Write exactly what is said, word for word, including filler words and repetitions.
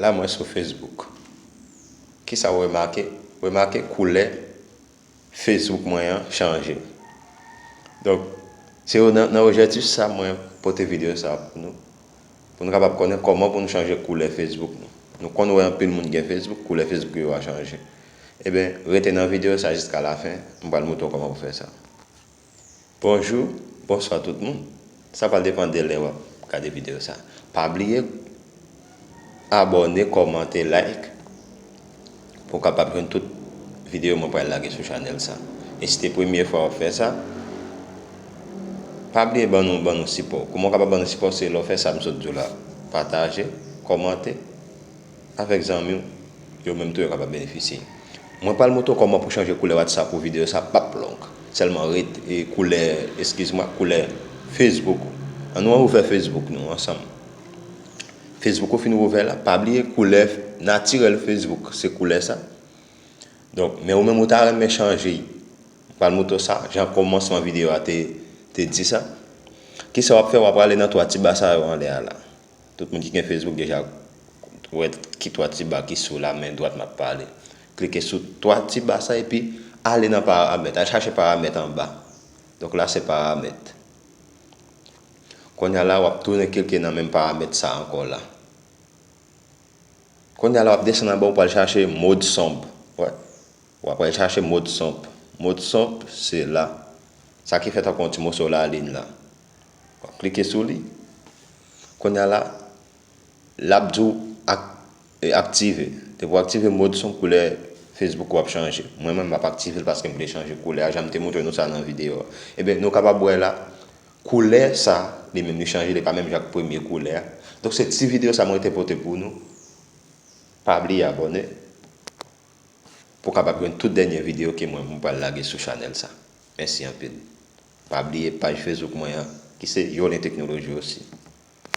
La mwen sou Facebook. Kisa w remake? Remake koulè Facebook mwen an chanje. Donk, se yo nan, nan objektif sa mwen pote videyo sa pou nou. Pou nou kapab konnen kòman pou nou chanje koulè Facebook nou. Nou konn wè anpil moun gen Facebook, koulè Facebook yo a chanje. Ebyen, rete nan videyo sa jiska lafen, m pral montre w kòman pou fè sa. Bonjou, bonswa tout moun. Sa pral depann de lè w ap gade videyo sa. Pa bliye abòne, kòmante, like pou w kapab jwenn tout videyo mwen pral lage sou chanèl sa. E si te premye fwa w ap fè sa, pa bliye ban nou, ban nou sipò. Kòman w kapab ban nou sipò? Se lè w fè sa m sot di w la. Pataje, kòmante avèk zanmi w, yo menm tou yo kapab benefisye. Mwen pral montre w kòman pou chanje koulè WhatsApp ou. Videyo sa p ap long. Sèlman ret e koulè, eskiz mwen, koulè Facebook ou. Ann nou ouvè Facebook nou ansanm. Facebook ou fin ouvè la, pa bliye koulè natirèl Facebook, se koulè sa. Donk, men ou menm ou ta renmen chanje, m pral montre w sa, jan kòmansman videyo a te, te di sa. Kisa w ap fè? W ap prale nan twa ti ba sa yo anlè a la. Tout moun ki gen Facebook deja wè ki twa ti ba ki sou la men dwat m ap pale. Klike sou twa ti ba sa epi ale nan paramèt. Al chache paramèt anba. Donk la se paramèt. Kounye a la w ap tounen klike nan menm paramèt sa ankò la. Kounye a la w ap desann anba, w pral chache mode sombre. Wè. W ap al chache mode sombre. Mode sombre se la. Sa ki fèt ak yon ti moso lalin la. W ap klike sou li. Kounye a la, l ap di w ak, e, aktive. Depi w aktive mode sombre, koulè Facebook ou ap chanje. Mwen menm m ap aktive l paske m vle chanje koulè a, jan m te montre nou sa nan videyo a. Ebyen, nou kapab wè la, koulè sa, li menm li chanje, li pa menm jan ak premye koulè a. Donk se ti videyo sa mwen te pote pou nou. Pa bliye abòne pou w kapab jwenn tout dènye videyo ke mwen, mwen pral lage sou chanèl sa. Mèsi anpil. Pa bliye paj Facebook mwen an, ki se Yolin Teknoloji osi.